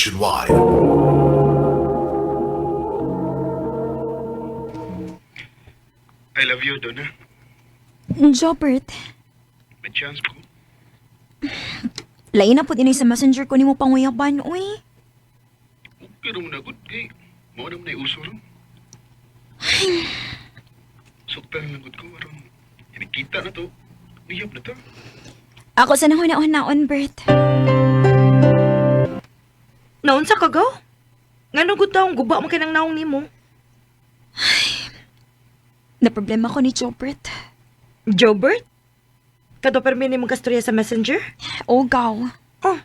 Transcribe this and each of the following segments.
Nationwide. I love you, Donna. Jobert, May chance ko. lain na po din sa messenger ko nimo panguyaban, uy. Okay ra mo na good kay. Mao na mo na uso ron. Suktan lang gud ko aron inikita na to. Uyab na to. Ako sa nahuna-hunaon, Bert. Naunsa ka gaw? Ngano gud taong guba man kay nang naong nimo? Na problema ko ni Jobert. Jobert? Kato permi nimo kastorya sa Messenger? O gaw, Oh,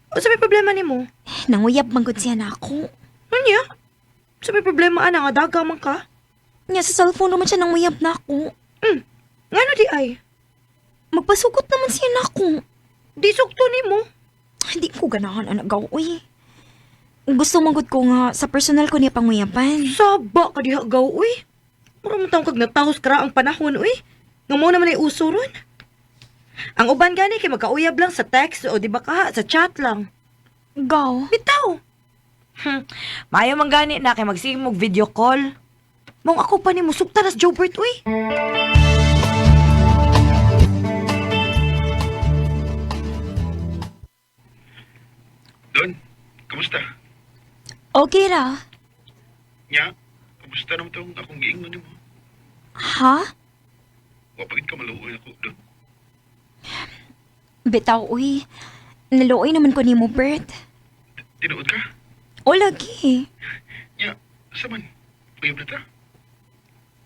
unsa may problema nimo? nanguyab man gud siya na ako. Unya? Unsa may problema ana nga daga man ka? Nya sa cellphone naman siya nanguyab na ako. Ngano di ay? Magpasugot naman siya na ako. Di sukto nimo. Hindi ko ganahan anak gaw, uy. Gusto man gud ko nga sa personal ko niya panguyaban. Saba ka diha gaw uy. Mura man taong kag natahos kara ang panahon uy. Nga mo naman ay uso ron. Ang uban gani kay magkauyab lang sa text o di ba ka sa chat lang. Gaw, Bitaw. Maayo man gani na kay magsige mo og video call. Mong ako pa nimo sukta nas Jobert uy. Don, kamusta? okay ra. Nya, kamusta naman tong akong giingon nimo? Ha? Wa pa gid ka maluoy ako, Don. Bitaw, uy. Naluoy naman ko nimo, Bert. Tinuod ka? O lagi. Nya, sa man? Uyab na ta.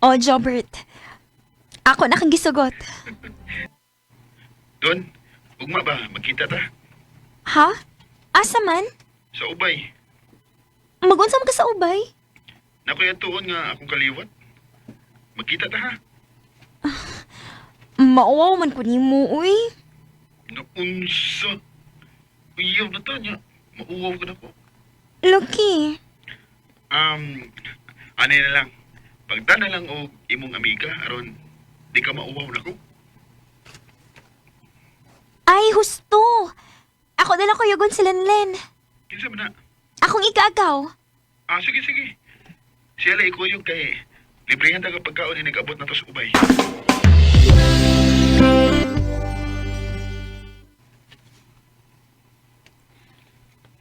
O, Jobert. Ako na kang gisugot. Don, ugma ba magkita ta? Ha? Asa man? Sa ubay. Magunsa man ka sa ubay? Nakoy tuon nga akong kaliwat. Magkita ta ha. Mauwaw man ko nimo, uy. Naunsa. Uyab na ta nya. Mauwaw ka na ko. Lucky. Ano na lang. Pagdana lang og imong amiga aron di ka mauwaw nako. Ay, husto. Ako na lang kuyagon si Lenlen. Kinsa man na? Akong ikaagaw. Ah, sige sige. Siya lang ikuyog kay librehan ta ka pagkaon ini nag-abot na to sa ubay.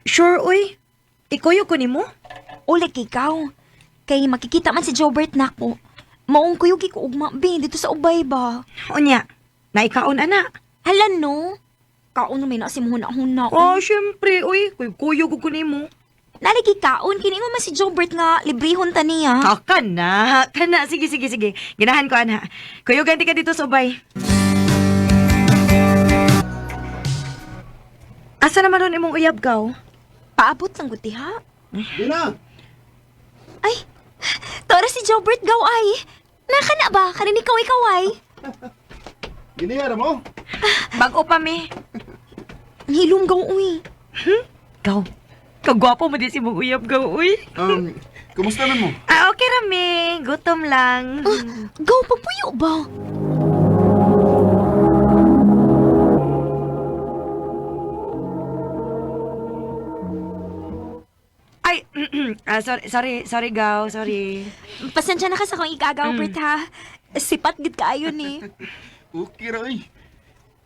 Sure uy. Ikuyo ko nimo? Ulik ikaw. Kay makikita man si Jobert nako. Maong kuyugi ko ugma, be, dito sa ubay ba? Unya, naikaon ana. Hala no. Kaon may na si huna-huna. Oh, syempre uy, kuyo ko nimo. Nalagi kaon, kini mo man si Jobert nga librehon ta niya. Ah, kana, kana. Sige, sige, sige. Ganahan ko, ana. Kuyo, ganti ka dito sa ubay. Asa naman ron imong uyab gaw? Paabot lang gud ha. Dina! Ay, tora si Jobert gaw ay. Naka na ba? Karini kaway-kaway. Ginihara mo? Bago pa mi. Ang hilom gaw uy. Gaw. Kagwapo mo din si mong uyab gaw, uy. Kumusta man mo? Ah, okay rami. Gutom lang. Gaw, pagpuyo ba? Ay, ah, sorry, sorry, sorry, gaw. Sorry. Pasensya na ka sa akong ikagaw, Bert, ha? Sipat gid kaayo ni. Okay ra oy.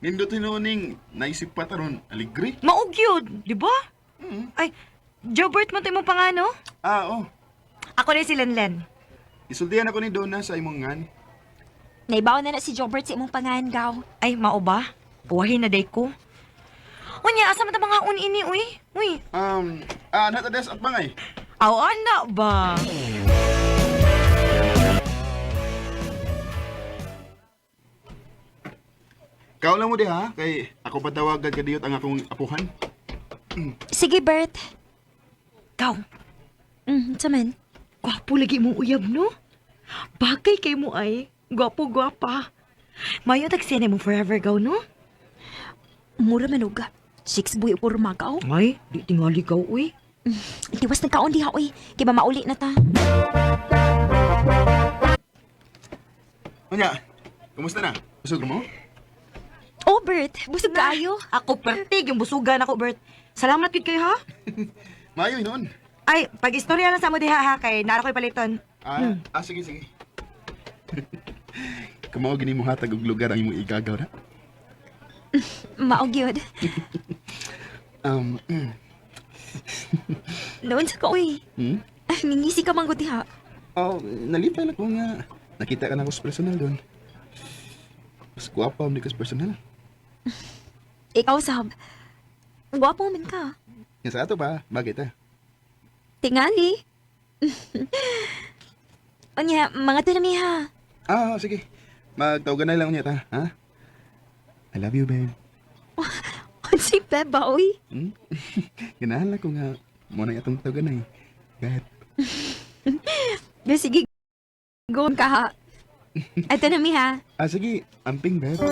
Nindot hinuoning naisip pa taron aligre. Maugyod, di ba? Ay, Jobert mo to imong pangano? Ah, oh. Ako na si Lenlen. Isultihan ako ni Donna sa imong ngan. Naibaw na na si Jobert sa imong pangan, gaw. Ay, mao ba? Buwahin na day ko. Unya, asa man ta mga ini, uy? Uy, Nata des at bangay. aw, ana ba? Kau lang mo di ha, kay ako patawagan ka diyot ang akong apuhan. Sige, Bert. Gaw, Sa man. gwapo lagi mong uyab, no? Bagay kay mo ay. Gwapo, gwapa. Mayo tagsiyan mo forever, gaw, no? Mura manuga. Six buyo puro magaw. Ay, di tingali, gaw, uy. Tiwas nagkaon diha, uy. Kay ba mauli na ta. Unya, kumusta na? Busog mo? Oh, Bert. Busog kaayo. Ako, pertig yung busugan ako, Bert. Salamat gid kayo, ha? Maayo noon. Ay, pag-istorya lang sa mo diha ha kay nara ko'y paliton. Ah, sige, sige. Kamao gini mo hatag og lugar ang imong igagaw na. Mao gyud. Noon sa ko, uy. Hmm? Ay, ningisi ka man gud diha. Oh, nalipay lang ko nga. Nakita ka na ako sa personal doon. Mas gwapa mo ka sa personal. Ikaw, sab. Gwapo man ka. Nga sa ato pa, bagay ta. Tingali. Unya, mga tunami ha. Ah, sige. Magtawagan na lang unya ta, ha? I love you, babe. Unsay beba, uy. Hmm? Ganahan lang ko nga mo na atong tawagan ay. Babe. Yo, sige. Go ka ha. Ato na mi ha. Ah, sige. Amping, babe.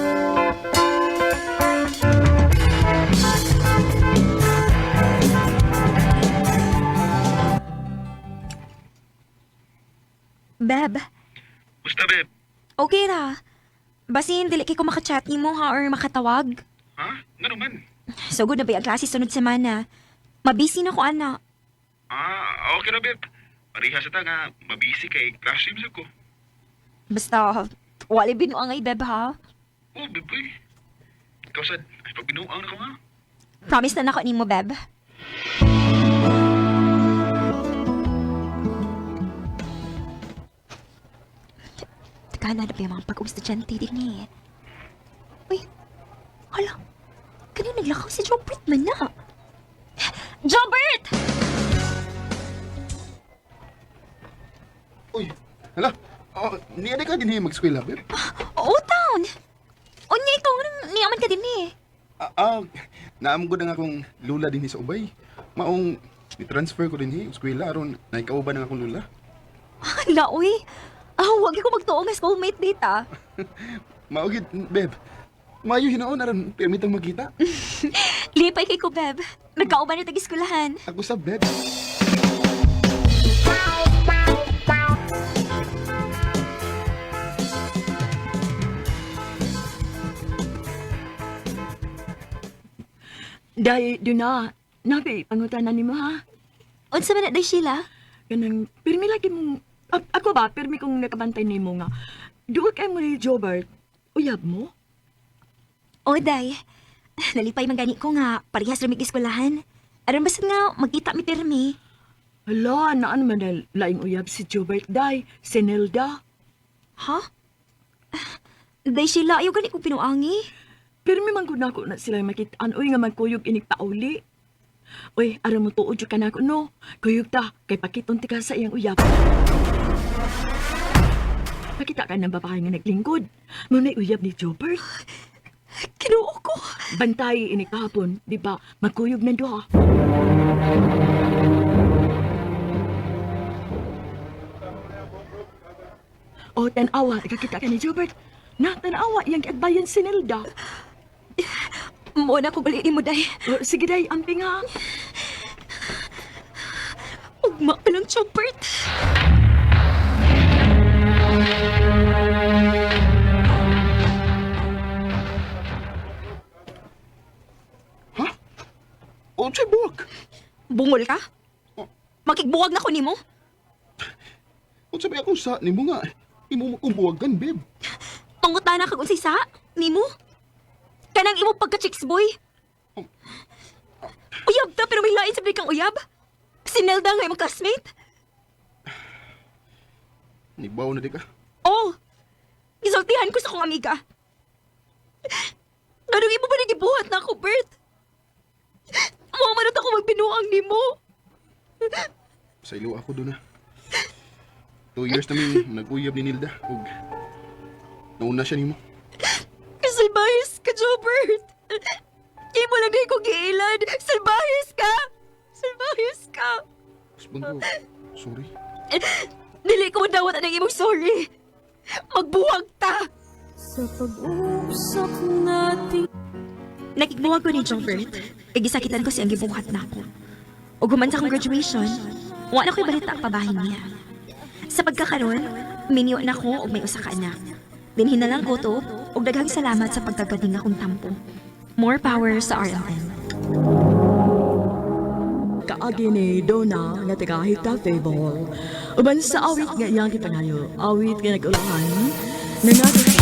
Beb, Basta, babe. okay ra. Basin, dili kay ko makachat nimo ha or makatawag. Ha? Nga naman. So good na ba yung klase sunod semana? Mabisi na ko, ana. Ah, okay na, babe. Pareha sa ta nga, mabisi kay classroom sa ko. Basta, wala binuang ay, beb, ha? Oh, babe, uy. Ikaw sad, ay pagbinuang na ko nga. Promise na nako nimo, beb. Teka na, na ba yung mga pag-ong estudyante din eh. Uy, hala. Kanina naglakaw si Jobert man na. Jobert! Uy, hala. Oh, niya ka din eh mag-eskwela, babe. Oo, town! Unya, ikaw, niyaman ka din eh. Ah, ah, naam ko na nga akong lula din sa ubay. Maong i-transfer ko din eh, eskwela aron naikauban na akong lula. Hala, uy. Ah, huwag ko magtuo nga schoolmate data. Maugid, babe. Maayo hinaon aron permitang magkita. Lipay kay ko, beb. Nagkauban na tag-eskwelahan. Ako sa beb. Dahil doon na, nabi, pangutanan nimo ha. Unsa man na day, Sheila? Ganang, pirmi lagi mong, ako ba, pirmi kong nakabantay nimo nga. Duol kay mo ni Jobert, uyab mo? O, day. Nalipay man gani ko nga, parehas ra mig eskwelahan. Aron basta nga, magkita mi pirmi. Hala, naan man na laing uyab si Jobert, day, si Nelda. Ha? Day, Sheila, ayaw gani ko pinuangi. Pirmi man gud nako na sila makitaan, uy nga magkuyog inig pauli. Uy, aron mo tuod jud ka nako, no? Kuyog ta, kay pakiton ti ka sa iyang uyab. Pakita ka ng babae nga naglingkod. Muna'y uyab ni Jobert. Kinuo ko. Bantay ini kahapon, di ba? Magkuyog na duha. O, tanawa, nakakita ka ni Jobert. Na, tanawa, iyang kiagbayan si Nilda. Mo na ko gali mo, day. O, sige day, amping ha. Ugma pa lang, Chopert. Ha? Unsay buwag? Bungol ka? Makigbuwag na ko nimo? Unsa ba akong sa nimo nga? Imo mo kong buwagan, babe. Pangutana kag unsay sa? Nimo? Kanang imo pagka chicks boy? Uyab ta pero may lain sa kang uyab. Si Nelda nga imong classmate. Nibaw na di ka. Oh! Gisultihan ko sa kong amiga. Ganong imo ba nagibuhat na ako, Bert? Mo man ako magbinuang nimo. Sa ilo ako doon na. 2 years na mi nag-uyab ni Nilda. Ug nauna siya nimo. Salbahis ka, Jobert! Imo lang di ko giilan! Salbahis ka! Salbahis ka! Usbang ko. Sorry. Dili ko madawat ang imong sorry. Magbuwag ta! Sa pag-usap natin. Nakigbuwag ko ni Jobert. Igisakitan ko siyang gibuhat na ako. Ug human sa akong graduation, wa na ko'y balita ang pabahin niya. Sa pagkakaroon, minyo na ko og may usa ka anak. Dinhin na lang ko to, ug daghang salamat sa pagtagad akong tampo. More power sa RLN. Kaagi ni Donna nga taga Getafe, Bohol. Uban sa awit nga iyang gipangayo, awit nga nag-ulahan, nangato.